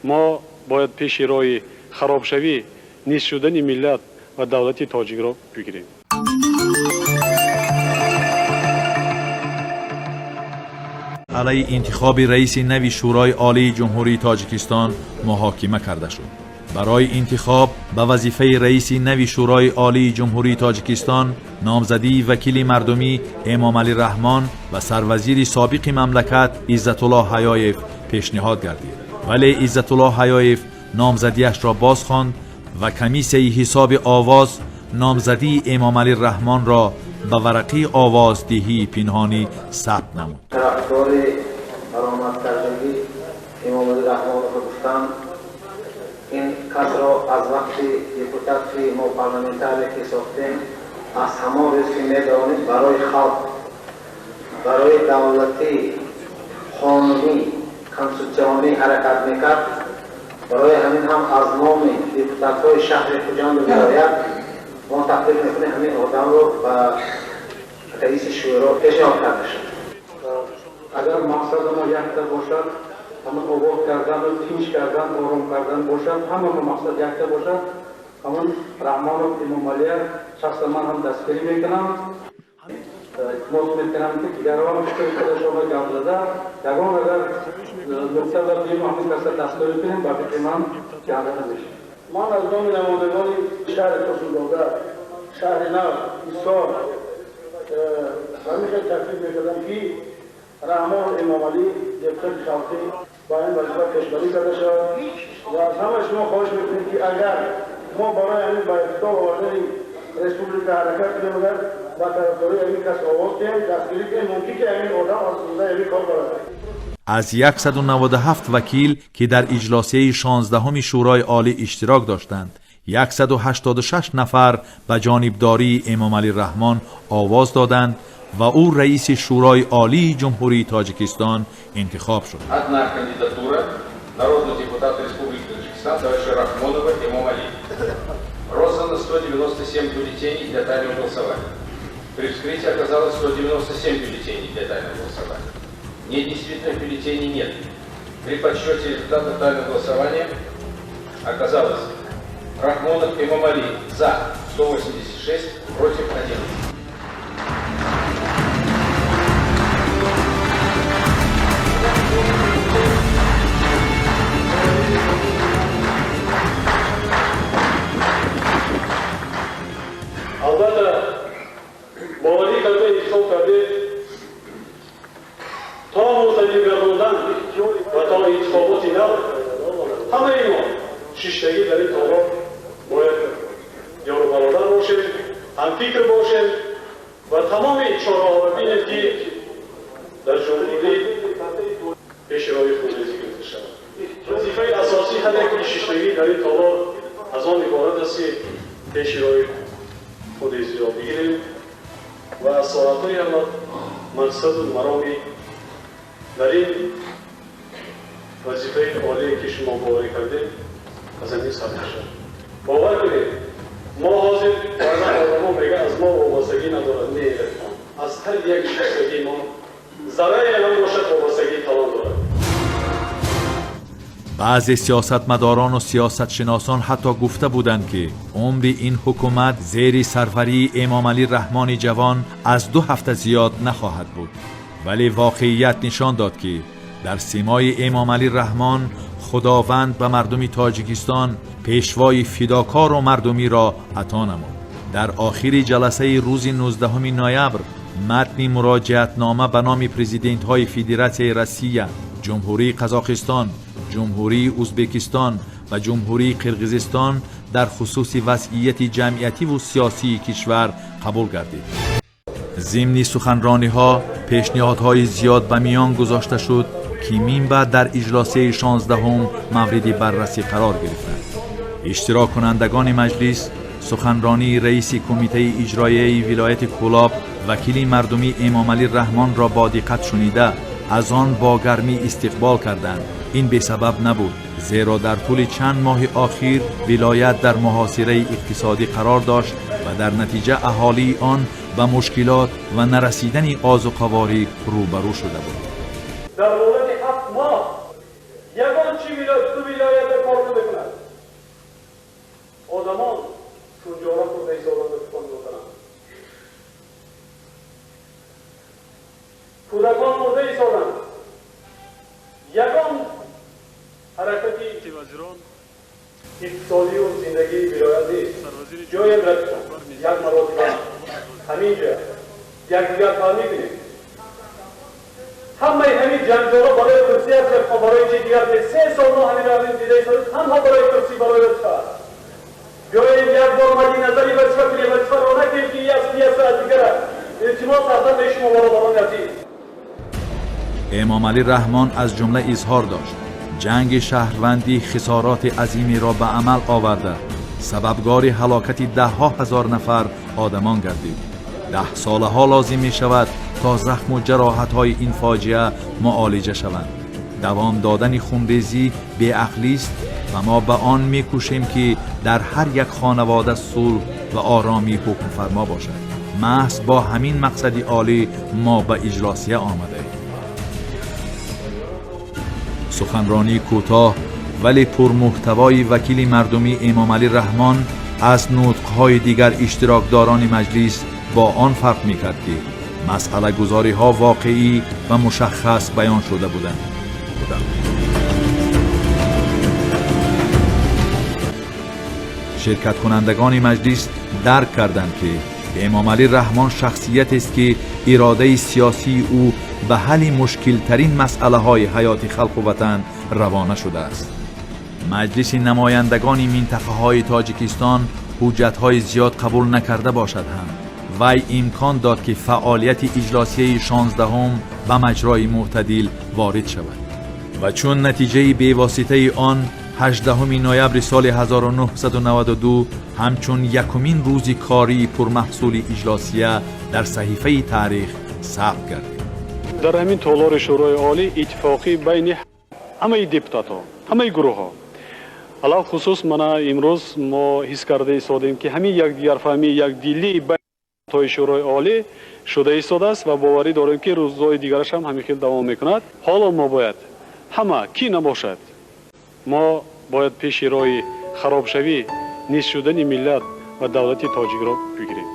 Мо бояд пеши роҳи харобшавӣ, низ шудани миллат ва давлати тоҷикро бигирем. Алайҳи интихоби раиси нави Шӯрои Олии Ҷумҳурии Тоҷикистон муҳокима карда шуд. Барои интихоб ба вазифаи раиси нави Шӯрои Олии Ҷумҳурии Тоҷикистон номзадии вакили мардумӣ Эмомалӣ Раҳмон ва сарвазири собиқи мамлакат Иззатулло Ҳаёев пешниҳод гардид. Вале Иззатулло Ҳаёев номзадиашро боз хонд ва комиссияи ҳисоби овоз номзадии Эмомалӣ Раҳмонро ба варақаи овоздиҳии пинҳонӣ сабт намуд. Тарафдори баромадкардагӣ Эмомалӣ Раҳмонов гуфтам, ин касро аз вақти депутати мо, парламентарие ки сохтем, аз ҳамон рӯз ки медонем, барои халқ, барои давлатӣ, қонунӣ, конститутсионӣ ҳаракат мекард. Барои ҳамин ҳам аз номи депутатҳои шаҳри Хуҷанду вилоят мо таклиф мекунем, ҳамин одамро ба раиси шӯро пешниҳод карда шуд. Агар мақсади мо якта бошад, ҳамон обод кардану тинч кардан, ором кардан бошад, ҳама мо мақсад якта бошад, ҳамон Раҳмонов Эмомалия шахсан ман ҳам дастгирӣ мекунам. Илтимос мекунам, ки дигарон фикри худашонро гап зада, ягон агар нукта ба биём, ҳамин каса дастгирӣ кунем, ба фикри ман ганда намешавад. Ман аз номи намояндагони шаҳри Турсунзода, шаҳри Нав, Ҳисор ҳамин хел таклиф мекардам, ки Раҳмон Эмомалӣ, депутати халқӣ, ба ин вазифа пешбарӣ карда шавад ва аз ҳамаи шумо хоҳиш мекунем, ки агар мо барои ҳамин ба иқтидор овардани республика ҳаракат кунем, агар ба тарафдории ҳамин кас овоз диҳем, дастгирӣ кунем, мумкин ки ҳамин одам аз зиндаи ҳамин кор барад. Аз 197 вакил, ки дар иҷлосияи 16-уми Шӯрои Олӣ иштирок доштанд, 186 нафар ба ҷонибдории Эмомалӣ Раҳмон овоз доданд ва ӯ раиси Шӯрои Олии Ҷумҳурии Тоҷикистон интихоб шуд. Одна кандидатура: народный депутат Республики Таджикистан товарища Рахмонова Эмомали. Роздано 197 бюллетеней для тайного голосования. При вскрытии оказалось 197 бюллетеней для тайного голосования. Недействительных бюллетеней нет. При подсчете результатов тайного голосования оказалось: Рахмонов Эмомали за 186, против 11. Албатта, боварӣ карда интихоб кардед, то мӯътадил гардондан ва то интихоботи нав ҳамаи мо шиштагӣ дар ин толор бояд ёру бародар бошем, ҳамфикр бошем ва тамоми чораҳоро бинем, ки дар ҷумҳурӣ пеши роҳи хунрезӣ гирифта шавад. Вазифаи асосии ҳар яке шиштагӣ дар ин толор аз он иборат аст, ки пеши роҳи хунрезиро бигирем ва аз соатҳои аввал мақсаду мароми дар ин вазифаи олие, ки шумо боварӣ кардед, аз ҳамин сар мешавад. Бовар кунед, мо ҳозир баъзан одамо мега, аз мо вобастагӣ надорад. Не, аз ҳар як шиштагии мо заррае ҳам бошад, вобастагии калон дорад. Баъзе сиёсатмадорону сиёсатшиносон ҳатто гуфта буданд, ки умри ин ҳукумат зери сарварии Эмомалӣ Раҳмони ҷавон аз 2 ҳафта зиёд нахоҳад буд. Вале воқеият нишон дод, ки дар симои Эмомалӣ Раҳмон Худованд ба мардуми Тоҷикистон пешвои фидокору мардумиро ато намуд. Дар охири ҷаласаи рӯзи 19 ноябр матни муроҷиатнома ба номи президентҳои Федератсияи Россия, Ҷумҳурии Қазоқистон, Ҷумҳурии Ӯзбекистон ва Ҷумҳурии Қирғизистон дар хусуси вазъияти ҷамъиятиву сиёсии кишвар қабул гардид. Зимни суханрониҳо пешниҳодҳои зиёд ба миён гузошта шуд, ки мин баъд дар иҷлосияи 16-ум мавриди баррасӣ қарор гирифтанд. Иштироккунандагони маҷлис суханронии раиси кумитаи иҷроияи вилояти Кӯлоб, вакили мардумӣ Эмомалӣ Раҳмонро бо диққат шунида, аз он бо гармӣ истиқбол карданд. Ин бесабаб набуд, зеро дар тӯли чанд моҳи охир вилоят дар муҳосираи иқтисодӣ қарор дошт ва дар натиҷа аҳолии он ба мушкилот ва нарасидани озуқаворӣ рӯбарӯ шуда буд. Дар муддати 7 моҳ Ягон чи вилоят, ду вилоятда кор намекунад. Одамон шунҷора хурда истоданд ва тукон меофаранд. Кӯдакон мурда истоданд. Ягон ҳаракати иқтисодию зиндагии вилоят нест. Ҷоем рафтон, як маротиба ҳамин ҷа якдигар фаҳмӣ кунем. Ҳамаи ҳамин ҷанҷоло барои курсӣ аст, барои чи дигар нест. 3 сол мо ҳамин равем дида истодем, танҳо барои курсӣ, барои вазифа аст. Биёем як бор мадди назари вазифа кунем, вазифаро накунем ки ин аст, ки аст, аз дигар аст. Илтимос ҳастам ба шумо бародарони азиз. Эмомалӣ Раҳмон аз ҷумла изҳор дошт: ҷанги шаҳрвандӣ хисороти азимеро ба амал оварда, сабабгори ҳалокати даҳҳо ҳазор нафар одамон гардид. 10 солаҳо лозим мешавад то захму ҷароҳатҳои ин фоҷиа муолиҷа шаванд. Давом додани хунрезӣ беақлист ва мо ба он мекӯшем ки дар ҳар як хонавода сулҳ ва оромӣ ҳукмфармо бошад. Маҳз бо ҳамин мақсади олӣ мо ба иҷлосия омадаем. Суханронии кӯтоҳ вале пурмуҳтавои вакили мардумӣ Эмомалӣ Раҳмон аз нутқҳои дигар иштирокдорони маҷлис бо он фарқ мекард ки масъалагузориҳо воқеӣ ва мушаххас баён шуда буданд. Ширкаткунандагони маҷлис дарк карданд ки Эмомалӣ Раҳмон шахсиятест ки иродаи сиёсии ӯ ба ҳалли мушкилтарин масъалаҳои ҳаёти халқу ватан равона шудааст. Маҷлиси намояндагони минтақаҳои Тоҷикистон ҳуҷҷатҳои зиёд қабул накарда бошад ҳам, вай имкон дод ки фаъолияти иҷлосияи 16-ум ба маҷрои мӯътадил ворид шавад ва чун натиҷаи бевоситаи он 18 ноябри соли 1992 ҳамчун якумин рӯзи кории пурмаҳсули иҷлосия дар саҳифаи таърих сабт гардид. Дар ҳамин толори Шӯрои Олӣ иттифоқӣ байни ҳамаи депутатҳо, ҳамаи гурӯҳҳо, алалхусус мана имрӯз мо ҳис карда истодем ки ҳамин якдигарфаҳмӣ, якдилӣ байни Шӯрои Олӣ шуда истодааст ва боварӣ дорем ки рӯзҳои дигараш ҳам ҳамин хел давом мекунад. Ҳоло мо бояд ҳама ки набошад, мо бояд пеши роҳи харобшавӣ, низ шудани миллат ва давлати тоҷикро бигирем.